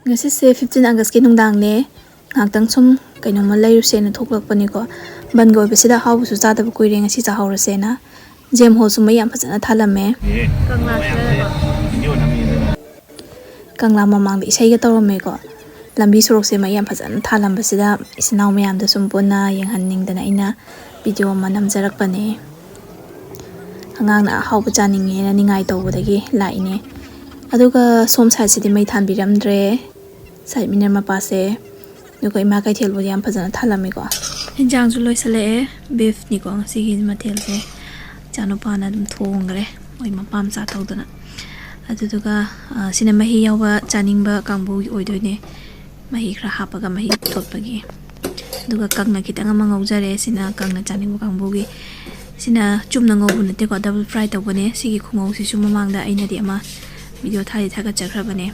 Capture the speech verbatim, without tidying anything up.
ꯉꯁꯤꯁꯦ fifteen Augustꯀꯤ ꯅꯨꯡꯗꯥꯡꯅꯦ꯫ ꯉꯥꯏꯍꯥꯛꯇꯪ ꯁꯨꯝ ꯀꯩꯅꯣꯝꯃ ꯂꯩꯔꯨꯁꯦꯅ ꯊꯣꯛꯂꯛꯄꯅꯤꯀꯣ꯫ ꯕꯟꯒ ꯑꯣꯏꯕꯁꯤꯗ ꯑꯍꯥꯎꯕꯁꯨ ꯆꯥꯗꯕ ꯀꯨꯏꯔꯦ, ꯉꯁꯤ ꯆꯥꯍꯧꯔꯁꯦꯅ꯫ ꯖꯦꯝ ꯍꯣꯜꯁꯨ ꯃꯩ ꯌꯥꯝ ꯐꯖꯅ ꯊꯥꯜꯂꯝꯃꯦ꯫ ꯀꯪꯂꯥ ꯃꯃꯥꯡꯗ ꯏꯁꯩꯒ ꯇꯧꯔꯝꯃꯦꯀꯣ꯫ ꯂꯝꯕꯤ ꯁꯣꯔꯣꯛꯁꯦ ꯃꯩ ꯌꯥꯝ ꯐꯖꯅ ꯊꯥꯜꯂꯝꯕꯁꯤꯗ ꯏꯆꯤꯟ ꯏꯅꯥꯎ ꯃꯌꯥꯝꯗ ꯁꯨꯝ ꯄꯨꯟꯅ ꯌꯦꯡꯍꯟꯅꯤꯡꯗꯅ ꯑꯩꯅ video ꯑꯃ ꯅꯝꯖꯔꯛꯄꯅꯦ꯫ ꯑꯉꯥꯡꯅ ꯑꯍꯥꯎꯕ ꯆꯥꯅꯤꯡꯉꯦꯅ ꯅꯤꯡꯉꯥꯏ ꯇꯧꯕꯗꯒꯤ ꯂꯥꯛꯏꯅꯦ꯫ ꯑꯗꯨꯒ ꯁꯣꯝ sideꯁꯤꯗꯤ ꯃꯩ ꯊꯥꯟꯕꯤꯔꯝꯗ꯭ꯔꯦ꯫ Side mirror ꯃꯄꯥꯁꯦ꯫ ꯑꯗꯨꯒ ꯏꯃꯥ ꯀꯩꯊꯦꯜꯕꯨꯗꯤ ꯌꯥꯝ ꯐꯖꯅ ꯊꯥꯜꯂꯝꯃꯤꯀꯣ꯫ ꯏꯟꯖꯥꯡꯁꯨ ꯂꯣꯏꯁꯤꯜꯂꯛꯑꯦ꯫ Beefꯅꯤꯀꯣ ꯉꯁꯤꯒꯤ ꯃꯊꯦꯜꯁꯦ꯫ ꯏꯆꯥꯅꯨꯄꯥꯅ ꯑꯗꯨꯝ ꯊꯣꯡꯈ꯭ꯔꯦ, ꯃꯣꯏ ꯃꯄꯥ ꯃꯆꯥ ꯇꯧꯗꯅ꯫ ꯑꯗꯨꯗꯨꯒ, ꯑ, ꯁꯤꯅ ꯃꯍꯤ ꯌꯥꯎꯕ ꯆꯥꯅꯤꯡꯕ ꯀꯥꯡꯕꯨꯒꯤ ꯑꯣꯏꯗꯣꯏꯅꯦ꯫ ꯃꯍꯤ ꯈꯔ ꯍꯥꯞꯄꯒ ꯃꯍꯤ ꯊꯣꯠꯄꯒꯤ꯫ ꯑꯗꯨꯒ ꯀꯪꯅ ꯈꯤꯇꯪ ꯑꯃ ꯉꯧꯖꯔꯦ꯫ ꯁꯤꯅ ꯀꯪꯅ ꯆꯥꯅꯤꯡꯕ ꯀꯥꯡꯕꯨꯒꯤ꯫ ꯁꯤꯅ ꯆꯨꯝꯅ ꯉꯧꯕ ꯅꯠꯇꯦꯀꯣ, double fry ꯇꯧꯕꯅꯦ꯫ ꯁꯤꯒꯤ ꯈꯨꯉꯧꯁꯤꯁꯨ ꯃꯃꯥꯡꯗ ꯑꯩꯅꯗꯤ ꯑꯃ video ꯊꯥꯗꯤ ꯊꯥꯒꯠꯆꯈ꯭ꯔꯕꯅꯦ꯫